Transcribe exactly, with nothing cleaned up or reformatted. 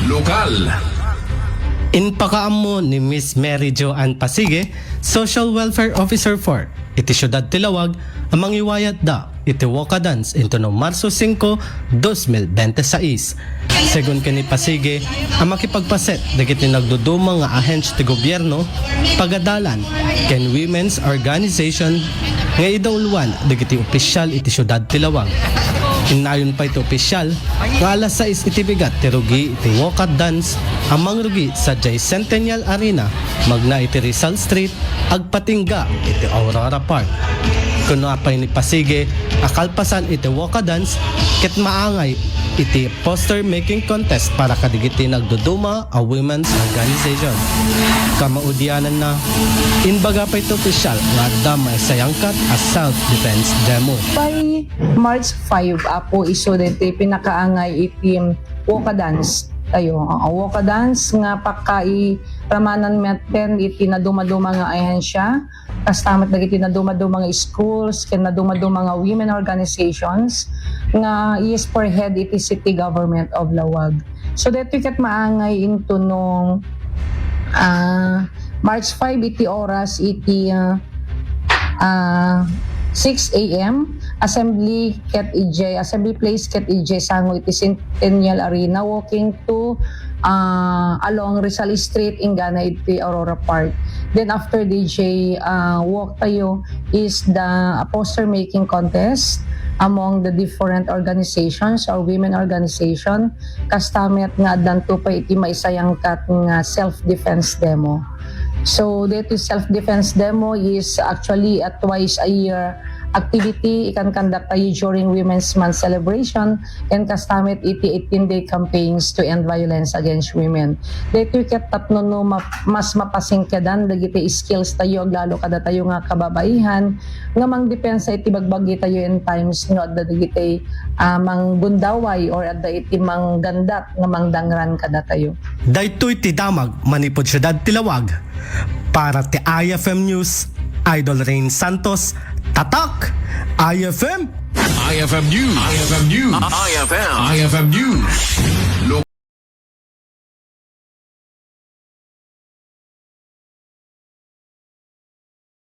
Lokal. Impakaammo ni Miss Mary Joanne Pasige, Social Welfare Officer four, iti Siudad ti Lawag, a mangiwayatda iti Woka Dance intono Marso singko, dos mil bente sais. Segun ken ni Pasige, a makipagpaset dagiti nagduduma nga ahensya ti gobierno, pagadalan, ken women's organization nga idauluan dagiti opisyal iti Siudad ti Lawag. Innayon pay ti opisyal nga alas sais iti bigat ti rugi iti Woka Dance a mangrugi sadiay Centennial Arena, magna iti Rizal Street, agpatingga iti Aurora Park. Kuna pay ni Pasige a kalpasan iti Woka Dance ket maangay iti poster making contest para kadagiti nagduduma a women's organization. Kamaudiananna, imbaga pay ti opisyal nga adda maisayangkat a self-defense demo. By March five, Apo, isu daytoy pinakaangay iti Woka Dance tayo. Oo, Woka Dance nga pakkairamanan metten iti nadumaduma nga ahensya, kasta met dagiti nadumaduma nga schools, ken nadumaduma nga women organizations nga i-spearhead iti city government of Lawag. So, daytoy ket maangay intono, ah, March five iti oras iti, ah, ah, six a.m. assembly ket idiay, assembly place ket idiay sango iti Centennial Arena, walking to, ah, along Rizal Street, inggana iti Aurora Park. Then after D J, ah, walk tayo is the poster making contest among the different organizations or women organization. Kasta met nga addanto pay iti maisayangkat nga self-defense demo. So, daytoy self-defense demo is actually a twice a year activity ikan conduct tayo during Women's Month celebration and kasta met iti eighteen-day campaigns to end violence against women. Daytoy ket tapno no ma-, mas mapasingkedan dagiti skills tayo aglalo kadatayo nga kababaihan nga mangdepensa iti bagbagi tayo in times no adda dagiti, ah, manggundaway or adda iti manggandat nga mangdangran kadatayo. Daytoy ti damag manipud Siudad ti Lawag. Para ti I F M News, Idol Rain Santos, Tatak I F M. I F M News. I F M News. I F M. I F M News.